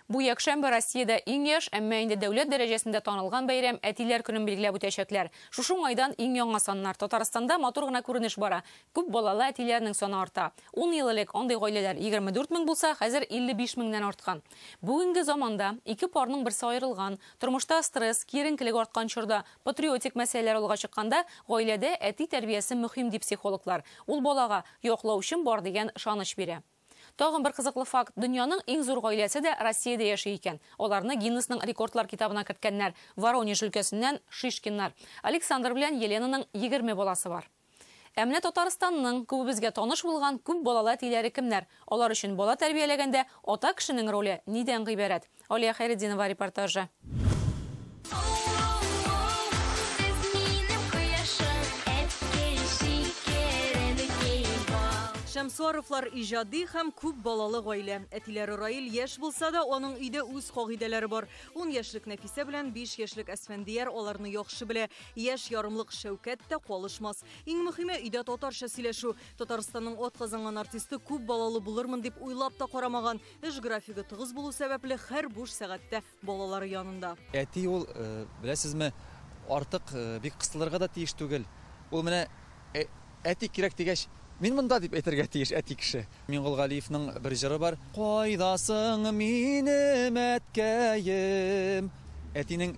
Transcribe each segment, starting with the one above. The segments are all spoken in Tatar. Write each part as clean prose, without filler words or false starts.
Бу якшәмбе Россиядә иң яшь, әмма инде дәүләт дәрәҗәсендә танылган бәйрәм Әтиләр көнен билгеләп үтәчәкләр. Шушы уңайдан иң яңа саннар. Татарстанда матур гына күренеш бара. Күп балалы әтиләрнең саны арта. 10 ел элек андый гаиләләр 24 мең булса, хәзер 55 меңнән арткан. Бүгенге заманда ике парның берсе аерылган, тормышта стресс, киеренкелек арткан чорда, патриотик мәсьәләләр алга чыкканда, гаиләдә әти тәрбиясе мөһим ди психологлар. Ул балага яклаучым бар дигән ышаныч бирә. Тагын бер кызыклы факт: дөньяның иң зур гаиләсе дә Россиядә яши икән. Аларны Гиннесның рекордлар китабына керткәннәр. Воронеж өлкәсеннән Шишкиннар. Александр белән Еленаның 20 баласы бар. Ә менә Татарстанның күбебезгә таныш булган күп балалы әтиләре кемнәр? Алар өчен бала тәрбияләгәндә ата кешенең роле нидән гыйбарәт? Алия Хәйретдинова репортажы. Шәмсуаровлар иҗади һәм күп балалы гаилә. Әтиләре Раил яшь булса да, аның өйдә үз кагыйдәләре бар. 10 яшьлек Нәфисә белән 5 яшьлек Әсфәндияр аларны яхшы белә. Яшь ярымлык Шәүкәт тә калышмас. Иң мөһиме өйдә татарча сөйләшү. Татарстанның атказанган артисты күп балалы булырмын дип уйлап та карамаган. Эш графигы тыгыз булу сәбәпле һәр буш сәгатьтә балалары янында. Әти ул, беләсезме, артык бик кысылырга да тиеш түгел. Ул менә әти кирәк дигәч, мин монда дип әйтергә тиеш әти кеше. Миңгол Галиевның бер җыры бар. Кайдасың минем әткәем? Әтинең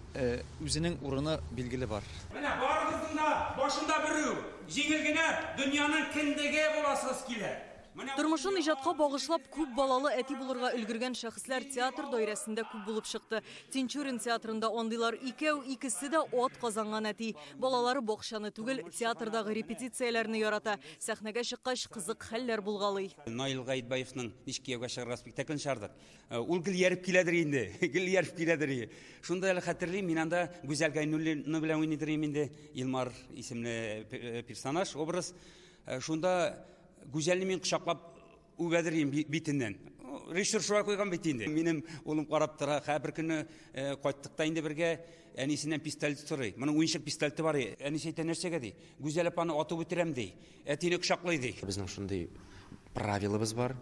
үзенең урыны билгеле бар. Менә барыгызның да башында берү, җиңел генә дөньяның кендеге буласыгыз килә. Тормышын иҗатка багышлап күп балалы әти булырга өлгергән шәхесләр театр даирәсендә күп булып чыкты. Тинчурин театрында андыйлар икәү, икесе дә ат казанган әти. Балалары бакчаны түгел, театрдагы репетицияләрне ярата. Сәхнәгә чыккач кызык хәлләр булгалый. Наил Гаитбаевның Ничек кияүгә чыгарга спектаклен чыгардык. Ул гел ярып киләдер инде, гел ярып киләдер. Шунда әле хәтерлим, мин анда Гүзәл Гайнуллина белән уйныйдыр инде, Илмар исемле персонаж, образ. Шунда Гүзәлне мин кочаклап үбәдер идем битеннән. Режиссер шулай куйган бит инде. Минем улым карап тора, һәр көнне кайттык та инде бергә, әнисеннән пистолет сорый. Моның уенчык пистолеты бар. Әнисе әйтә, нәрсәгә ди? Гүзәл апаны атып үтерәм ди. Әтине кочаклый ди. Безнең шундый правилабыз бар.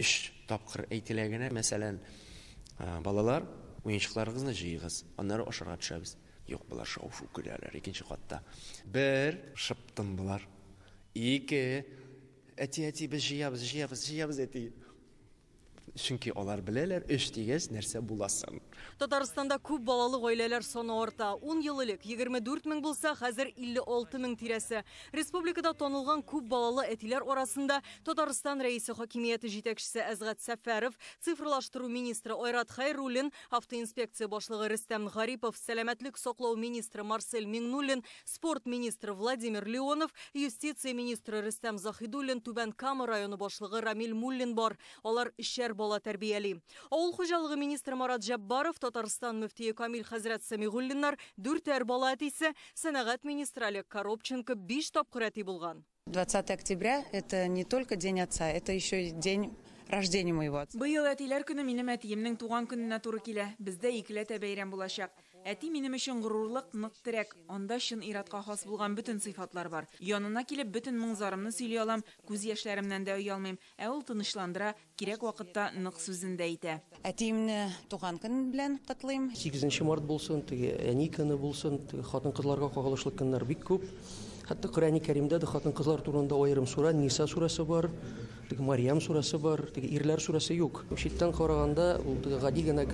3 тапкыр әйтелә генә. Мәсәлән, балалар, уенчыкларыгызны җыегыз, аннары ашарга төшәбез. Юк, болар шау-шу көләләр икенче катта. 1, шыптым болар. 2, әти, әти, без җыябыз, җыябыз, җыябыз, әти. Чөнки алар беләләр, 3 дигәч нәрсә буласын. Татарстанда күп балалы гаиләләр саны арта. 10 ел элек 24 мең булса, хәзер 56 мең тирәсе. Республикада танылган күп балалы әтиләр арасында Татарстан Рәисе хакимияте җитәкчесе Әзгать Сәфәров, цифрлаштыру министры Айрат Хәйруллин, автоинспекция башлыгы Рөстәм Гарипов, сәламәтлек саклау министры Марсель Миңнуллин, спорт министры Владимир Леонов, юстиция министры Рөстәм Заһидуллин, Түбән Кама районы башлыгы Рамил Муллин бар. Алар өчәр бала тәрбияли. Авыл хуҗалыгы министры Марат Җәббаров, Татарстан мөфтие Камил хәзрәт Сәмигуллиннар 4 бала әтисе, сәнәгать министры Олег Коробченко 5 тапкыр әти булган. 20 октября это не только день отца, это еще и день рождения моего отца. Быел әтиләр көне минем әтиемнең туган көненә туры килә. Бездә икеләтә бәйрәм булачак. Әти минем өчен горурлык, нык терәк. Анда чын иратка хас булган бөтен сыйфатлар бар. Янына килеп бөтен моң-зарымны сөйли алам, күз яшьләремнән дә оялмыйм. Ә ул тынычландыра, кирәк вакытта нык сүзен дә әйтә. Әтиемне туган көн белән котлыйм. 8 март булсын, теге әни көне булсын, теге хатын-кызларга кагылышлы көннәр бик күп. Хәтта Коръәни Кәримдә дә хатын-кызлар турында аерым сура, Ниса сурасы бар, теге Марьям сурасы бар, теге ирләр сурасы юк. Читтән караганда ул теге гади генә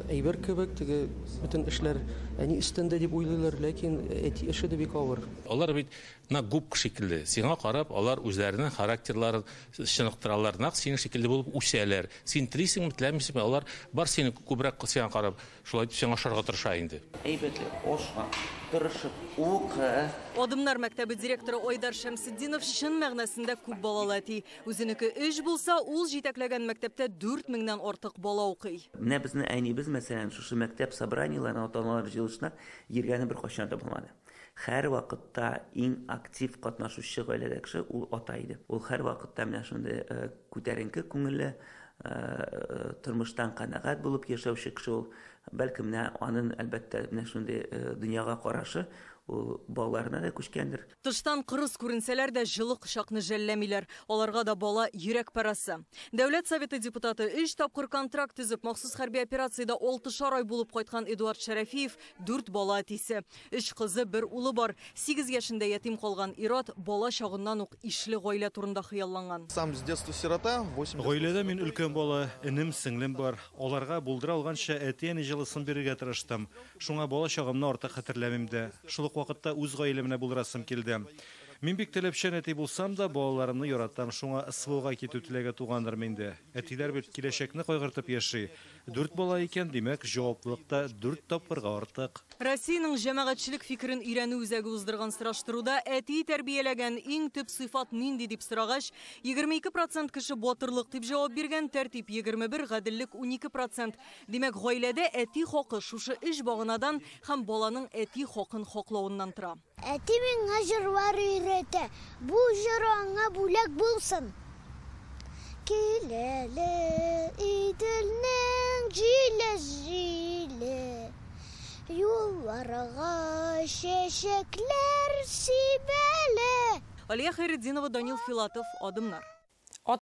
әйбер кебек, теге бөтен эшләр әни өстендә дип уйлыйлар, ләкин әти эше дә бик авыр. Алар бит нәкъ губка шикелле. Сиңа карап, алар үзләренең характерларын чыныктыралар, нәкъ синең шикелле булып үсәләр. Син телисеңме, теләмисеңме, алар бар сине күбрәк сиңа карап, шулай итеп сиңа ашарга тырыша инде. Әйбәтле аша, тырышып укы. Адымнар мәктәбе директоры Айдар Шәмсетдинов чын мәгънәсендә күп балалы әти. Үзенеке 3 булса, ул җитәкләгән мәктәптә 4 меңнән артык бала укый. Менә безнең әнибез, мәсәлән, шушы мәктәп собраниеләренә, ата-аналар җыелышына йөргәне бер кайчан да булмады. Һәр вакытта иң актив катнашучы гаиләдә кеше ул ата иде. Ул һәр вакытта менә шундый күтәренке күңелле, тормыштан канәгать булып яшәүче кеше ул. Бәлки менә аның әлбәттә менә шундый дөньяга карашы Ул балаларына да күчкәндер. Тыштан кырыс күренсәләр дә, җылы кочакны жәлләмиләр. Аларга да бала йөрәк парәсе. Дәүләт Советы депутаты, өч тапкыр контракт төзеп, махсус хәрби операциядә алтышар ай булып кайткан Эдуард Шәрәфиев дүрт бала әтисе. Өч кызы, бер улы бар. 8 яшендә ятим калган ир-ат бала чагыннан ук ишле гаилә турында хыялланган. Сам с детства сирота, 8 Гаиләдә мин өлкән бала, энем, сеңлем бар. Аларга булдыра алганча әти-әни җылысын бирергә тырыштым. Шуңа бала чагымны артык хәтерләмим дә. Шул ук вакытта үз гаиләмне булдырасым килде. Мин бик таләпчән әти булсам да, балаларымны яратам. Шуңа СВОга китү теләге тугандыр миндә. Әтиләр бит киләчәкне кайгыртып яши. Дүрт бала икән, димәк, җаваплылык та дүрт тапкырга артык. Россиянең җәмәгатьчелек фикерен өйрәнү үзәге уздырган сораштыруда әти тәрбияләгән иң төп сыйфат нинди дип сорагач, 22% кеше батырлык дип җавап биргән, тәртип 21, гаделлек 12%. Димәк, гаиләдә әти хакы шушы өч баганадан һәм баланың әти хакын хаклавыннан тора. Әти миңа җырлар өйрәтә. Бу җыр аңа бүләк булсын. Киләле Иделнең җиле җиле. Юлларга чәчәкләр сибәле. Алия Хәйретдинова, Данил Филатов, Адымнар.